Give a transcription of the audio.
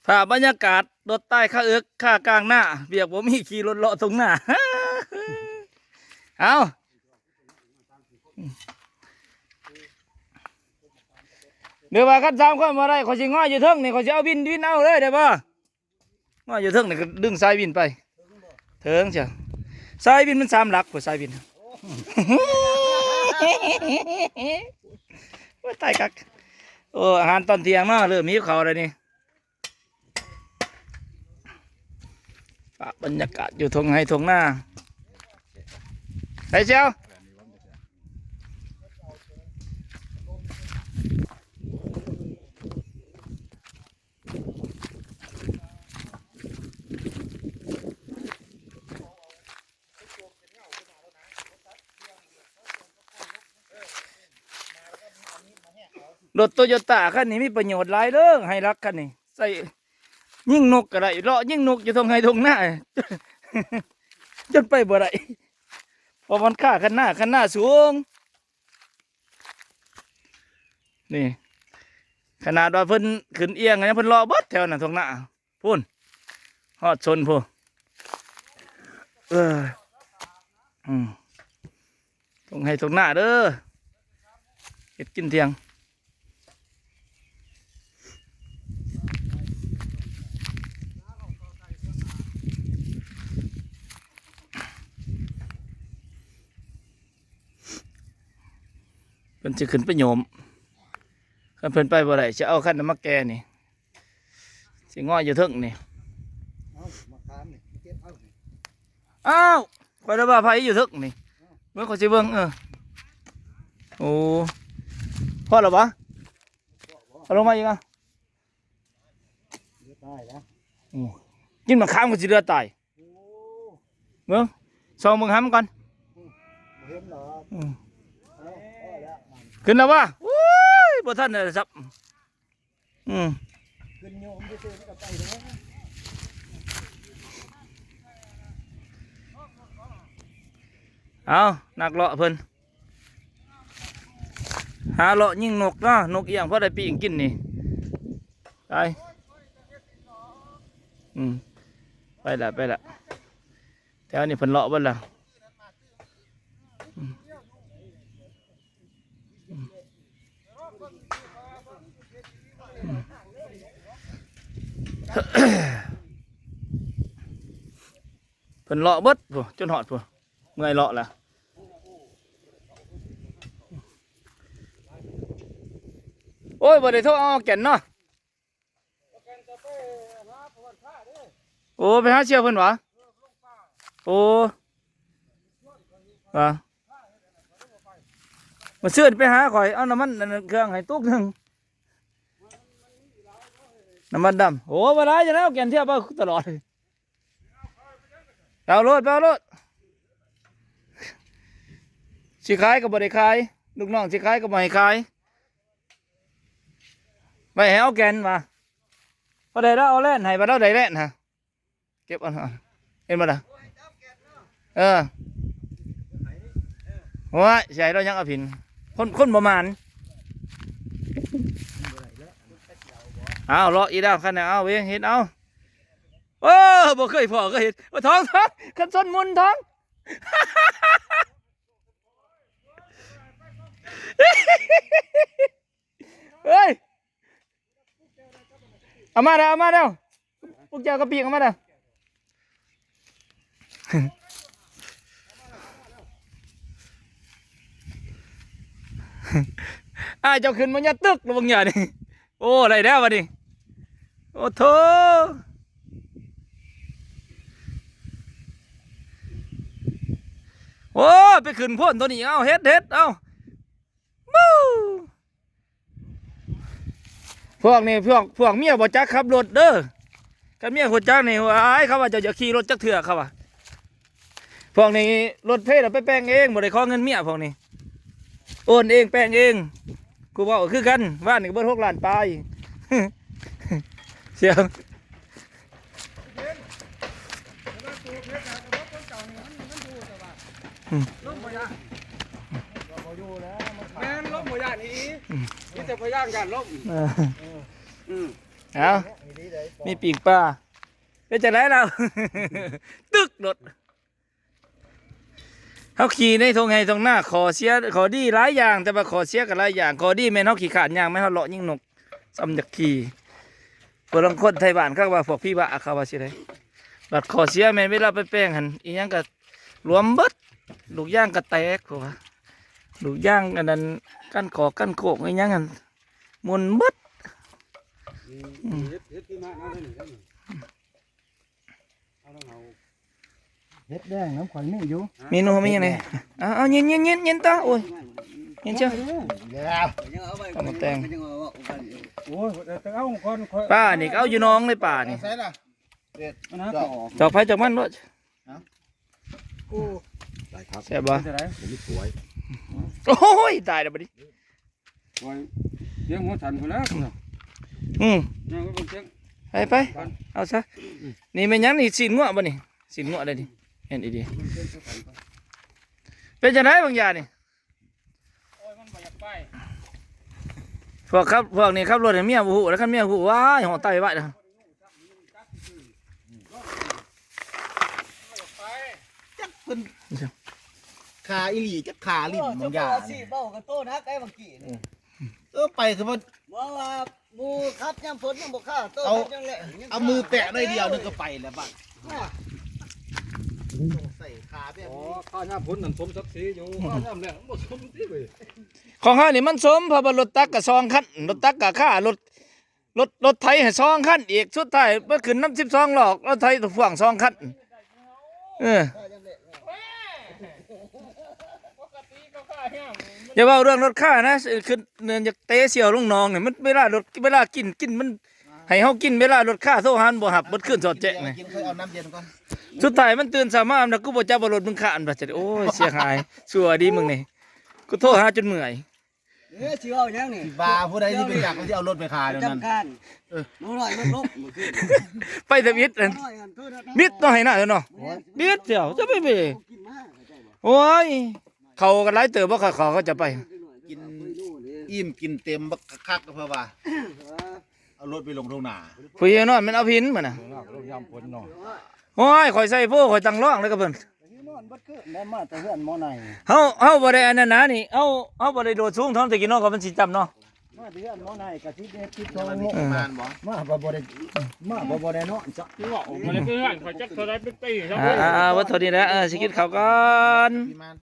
ພາບບັນຍາກາດລົດຕາຍຄາເອິກຄາກາງນາ ວຽກບໍ່ມີ ຂີ່ລົດເລາະທົ່ງນາ. ເອົາ ຫຼືວ່າຄັນສາມຄົນບໍ່ໄດ້ ຂ້ອຍຊິງອຍຢູ່ເທິງນີ້ ຂ້ອຍຊິເອົາວິນ ວິນເອົາເລີຍໄດ້ບໍ່? ງອຍຢູ່ເທິງນີ້ກໍດຶງສາຍວິນໄປ ເຖິງເຈົ້າ ສາຍວິນມັນສາມຫຼັກພຸ້ນ ສາຍວິນ. ໂອ້ຍ ຕາຍຄັກ. ໂອ້ ອາຫານຕອນທ່ຽງເນາະ ເລີ່ມຫິວເຂົ້າແລ້ວນີ້. ພາບບັນຍາກາດຢູ່ທົ່ງໄຮ່ທົ່ງນາ ໄປເຈົ້າ. ລົດໂຕໂຍຕ້າຄັນນີ້ມີປະໂຫຍດຫຼາຍເດີ ໄຮລັກຄັນນີ້ ໃຊ້ຍິງນົກກໍໄດ້ ເລາະຍິງນົກຢູ່ທົ່ງໄຮ່ທົ່ງນາ ຈົນໄປບໍ່ໄດ້ ເພາະມັນຄາຄັນນາ ຄັນນາສູງ. ນີ້ ຂະໜາດວ່າເພິ່ນຂຶ້ນອຽງ ກໍຍັງເພິ່ນເລາະເບິດແຖວນັ້ນທົ່ງນາ ພຸ້ນ ຮອດຊົນພຸ້ນ. ເອີ ອືມ ທົ່ງໄຮ່ທົ່ງນາເດີ ເຮັດກິນທ່ຽງ. ເພິ່ນຊິຂຶ້ນໄປໂຍມ ຄັນເພິ່ນໄປບໍ່ໄດ້ ຊິເອົາຄັນມາແກ່ນີ້ ຊິງອຍຢູ່ເທິງນີ້. ເອົາ ມາຂາມນີ້ ເກັບເອົານີ້. ອ້າວ ຂ້ອຍໄດ້ວ່າໃຜຢູ່ເທິງນີ້ ເບິ່ງ ຂ້ອຍຊິເບິ່ງ. ເອີ ໂອ້ ພໍແລ້ວບໍ່? ເອົາລົງມາອີກອະ. ເຫຼືອຕາຍແລ້ວ ອືມ ກິນໝາກຂາມກໍຊິເຫຼືອຕາຍ. ໂອ້ ເບິ່ງ ສ່ອງເບິ່ງຫຳກ່ອນ. ອືມ ບໍ່ເຫັນດອກ. ອືມ ເອົາ ພໍແລ້ວ ຂຶ້ນແລ້ວວະ? ໂອ້ຍ ບໍ່ທັນໄດ້ສັບ. ອືມ ຂຶ້ນໂຍມຊື່ໆ ມັນກໍໄປແລ້ວ. ເອົາ ນັກເລາະເພິ່ນ ຫາເລາະຍິງນົກເນາະ ນົກອຽງພໍໄດ້ປີ້ງກິນນີ້. ໄປ ອືມ ໄປລະ ໄປລະ ແຖວນີ້ເພິ່ນເລາະເບິດລະ. ອືມ ເພິ່ນເລາະເບິດພຸ້ນ ຈົນຮອດພຸ້ນ ເມື່ອຍເລາະລະ. ໂອ້ຍ ບໍ່ໄດ້ໂທເອົາແກ່ນເນາະ. ໂອ້ ໄປຫາສ່ຽວເພິ່ນຫວາ? ໂອ້ ຫວາ? ມື້ຊືນໄປຫາຂ້ອຍ ເອົານ້ຳມັນ ອັນນັ້ນ ເຄື່ອງໃຫ້ຕຸກໜຶ່ງ ນ້ຳມັນດຳ. ໂອ້ ບໍ່ຫຼາຍ ຈະໄດ້ເອົາແກ່ນທຽບເອົາຕະຫຼອດ. ເອົາໂລດ ເອົາໂລດ ຊິຂາຍກໍບໍ່ໄດ້ຂາຍ ລູກນ້ອງຊິຂາຍກໍບໍ່ໃຫ້ຂາຍ ໄວ້ໃຫ້ເອົາແກ່ນວ່າ ພໍໄດ້ລາວເອົາແລ່ນໃຫ້ ບັດລາວໄດ້ແລ່ນຫາ ເກັບເອົາ ເຫັນບໍ່ລະ? ເອີ ໂອ້ຍ ຊິໃຫ້ລາວຍັງເອົາຜິນ ຄົນ ຄົນບໍ່ໝານ. ເອົາ ເລາະອີກແລ້ວ ຄັນນັ້ນ ເອົາເວງເຮັດເອົາ. ໂອ້ ບໍ່ເຄີຍພໍ້ເຄີຍເຫັນ ໂອ້ ທອງ ທອງ ຄັນຊົນໝຸນ ທອງ. ເອີຍ ເອົາມາແລ້ວ ເອົາມາແລ້ວ ພວກເຈົ້າກໍປີກເອົາມາແລ້ວ. ອ້າຍເຈົ້າຂຶ້ນມາຍັດຕຶກລະບາງຢ່ານີ້. ໂອ້ ໄດ້ແລ້ວບັດນີ້ ໂອ້ໂທ ໂອ້ ໄປຂຶ້ນໂພນໂຕນີ້ ເອົາ ເຮັດ ເຮັດ ເອົາ ວູ້ ພວກນີ້ ພວກ ພວກເມຍບໍ່ຈັກຂັບລົດເດີ ຄັນເມຍຮູ້ຈັກນີ້ ໂອ້ຍ ເຂົາວ່າເຈົ້າຢ່າຂີ່ລົດຈັກເທື່ອ ເຂົາວ່າ. ພວກນີ້ລົດເພລະໄປແປງເອງ ບໍ່ໄດ້ຂໍເງິນເມຍ ພວກນີ້ໂອນເອງແປງເອງ. ກູເວົ້າຄືກັນ ວານນີ້ກໍເບິດຫົກລ້ານປາຍ ສຽວ. ອືມ ລົມບໍ່ຢ້ານ ແມ່ນລົມບໍ່ຢ້ານອີ່ຫຼີ ອືມ ມີແຕ່ພະຍານຢ້ານລົມ. ເອີ ອືມ. ເອົາ ມີປີ້ງປາ ເປັນຈັ່ງໃດລາວ? ຕຶກໂລດ. ເຮົາຂີ່ໃນທົ່ງໄຮ່ທົ່ງນາ ຂໍ້ເສຍ ຂໍ້ດີຫຼາຍຢ່າງ ແຕ່ວ່າຂໍ້ເສຍກໍຫຼາຍຢ່າງ. ຂໍ້ດີແມ່ນເຮົາຂີ້ຄ້ານຍ່າງ ແມ່ນເຮົາເລາະຍິງນົກ ສ່ຳຢາກຂີ່. ຜູ້ລາງຄົນໄທບ້ານເຂົາວ່າພວກຜີບ້າ ເຂົາວ່າຊີ້ໃດ໋. ບັດຂໍ້ເສຍແມ່ນເວລາໄປແປງຫັ້ນ ອີ່ຫຍັງກໍຫຼວມເບິດ ລູກຢາງກໍແຕກ ເຂົາວ່າ ລູກຢາງອັນນັ້ນ ກັນຂອກກັນໂຄກອີ່ຫຍັງຫັ້ນ ໝຸ່ນເບິດ. ອືມ ອືມ ເຮັດ ເຮັດຄືມາເນາະ ເຮັດແດງນຳຂ້ອຍມີຢູ່. ເມນູມີຫຍັງແດ່? ເອົາ ເອົາ ຍິນ ຍິນ ຍິນ ຍິນຕໍ່. ໂອ້ຍ ຍິນເຊີຍ ເອົາມາແຕ່ງ. ໂອ້ຍ ແຕ່ເອົາຂອງຂ້ອຍ ປານີ້ກໍເອົາຢູ່ໜອງເລີຍ ປານີ້. ໃສ່ລະ ເດັດ ມັນຫາ ຈອກ ຈອກໃຜຈອກມັນໂລດ. ໂອ້ ໄດ້ຄັບ ແຊບບໍ່? ເປັນຈັ່ງໃດ? ບໍ່ມີຖ້ວຍ. ໂອ້ຍ ຕາຍແລ້ວບັດນີ້ ຂ້ອຍສຽງຫົວສັ່ນພຸ້ນແຫຼ້ວ. ອືມ ຍັງໄປເບິ່ງສຽງ ໄປ ໄປ ເອົາຊະ. ນີ້ແມ່ນຫຍັງນີ້? ຊີ້ນງົວບໍ່ນີ້? ຊີ້ນງົວໄດ໋ນີ້ ແມ່ນອີ່ຫຼີ. ເປັນຈັ່ງໃດບາງຢ່ານີ້? ໂອ້ຍ ມັນບໍ່ຢາກໄປ. ພວກຂັບ ພວກນີ້ຂັບລົດໃຫ້ເມຍບໍ່ຮູ້ ແລ້ວຄັນເມຍຮູ້ ວ້າຍ ຮ້ອງຕາຍໄວ້ນະ. ຈັກເພິ່ນຂ້າອີ່ຫຼີ ຈັກຂ້າຫຼິ້ນບາງຢ່າງ. ເອີ ເຈົ້າຂອງອາຊີບເວົ້າກັບໂຕນັກໄດ໋ບາງກີ້ນີ້. ເອີ ໄປຄືວ່າ ບໍ່ວ່າໝູ່ຂັບຍາມຝົນຍັງບໍ່ຂ້າ ໂຕ ເອົາ ຂັບຍາມແລ້ງຍັງ ເອົາມືແປະໜ້ອຍດຽວໜຶ່ງກໍໄປແລ້ວບັດ. ອ່າ ຕ້ອງໃສ່ຂາແບບນີ້. ອໍ ຂ້າຍາມຝົນນັ້ນສົມສັກສີຢູ່ ຂ້າຍາມແລ້ງມັນບໍ່ສົມຕິເວີຍ. ຂອງເຮົານີ້ມັນສົມ ເພາະວ່າລົດຕັກກໍສອງຄັນ ລົດຕັກກໍຂ້າ ລົດ ລົດ ລົດໄຖໃຫ້ສອງຄັນອີກ ສຸດທ້າຍມາຂຶ້ນນຳສິບສອງລໍ້ ລົດໄຖພ່ວງສອງຄັນ. ເອີ ຢ່າເວົ້າເລື່ອງລົດຂ້ານະ ຄືຢາກເຕະສ່ຽວລົງໜອງນີ້ ມັນເວລາລົດ ເວລາກິນ ກິນມັນ ໃຫ້ເຮົາກິນ ເວລາລົດຂ້າໂທຫາມັນບໍ່ຮັບ ເບິດຄືນສອດແຈ້ງນີ້. ກິນ ຄ່ອຍເອົານ້ຳເຢັນກ່ອນ. ສຸດທ້າຍມັນຕື່ນເຊົ້າມາ ນະ ກູບໍ່ຈັບວ່າລົດມຶງຂ້ານ ວ່າຊັ້ນ. ໂອ້ຍ ເສຍຫາຍ ຊົ່ວດີມຶງນີ້ ກູໂທຫາຈົນເມື່ອຍ. ເອີ ຊິເວົ້າຫຍັງນີ້? ຊິວ່າຜູ້ໃດຊິໄປຈັບ ຊິເອົາລົດໄປຂາຍແນວນັ້ນ. ເອີ ໜູນ້ອຍລົດລົບມື້ຄືນ ໄປທຳອິດຫັ້ນ ມິດເນາະ ໃຫ້ໜ້າເນາະ. ໂອ້ຍ ບິດດຽວ ຈະໄປເບ ໂອ້ຍ ເຂົາກໍຫຼາຍເຕີບບໍ່ ເຂົາ ເຂົາຈະໄປ ກິນອີ່ມກິນເຕັມບັກຄັກໆ ເພິ່ນວ່າ ເອົາລົດໄປລົງທົ່ງນາ. ຜູ້ເຮັດນອນແມ່ນເອົາພິນມັນນະ. ໂອ້ຍ ຂ້ອຍໃສ່ໂພ ຂ້ອຍຕັ້ງຮ້ອງເລີຍກັບເພິ່ນ. ນອນເບິດຄືນແລ້ວ ມາແຕ່ເຮືອນໝໍໄນ. ເຮົາ ເຮົາບໍ່ໄດ້ອັນນັ້ນນະນີ້ ເຮົາ ເຮົາບໍ່ໄດ້ໂດດສູງເທົ່າແຕ່ກີ້ເນາະ ກໍມັນຊິຕ່ຳເນາະ. ມາແຕ່ເຮືອນໝໍໄນກໍສິບເອັດ ສິບສອງ ເອີ ມາກໍບໍ່ໄດ້ ມາກໍບໍ່ໄດ້ນອນ. ເວົ້າບໍ່ໄດ້ຄືເຮືອນຂ້ອຍຈັກເທົ່າໃດເປັນປີແລ້ວ. ອ່າໆ ເບິດເທົ່ານີ້ແຫຼະ ເອີ ຊິກິນເຂົ້າກ່ອນ.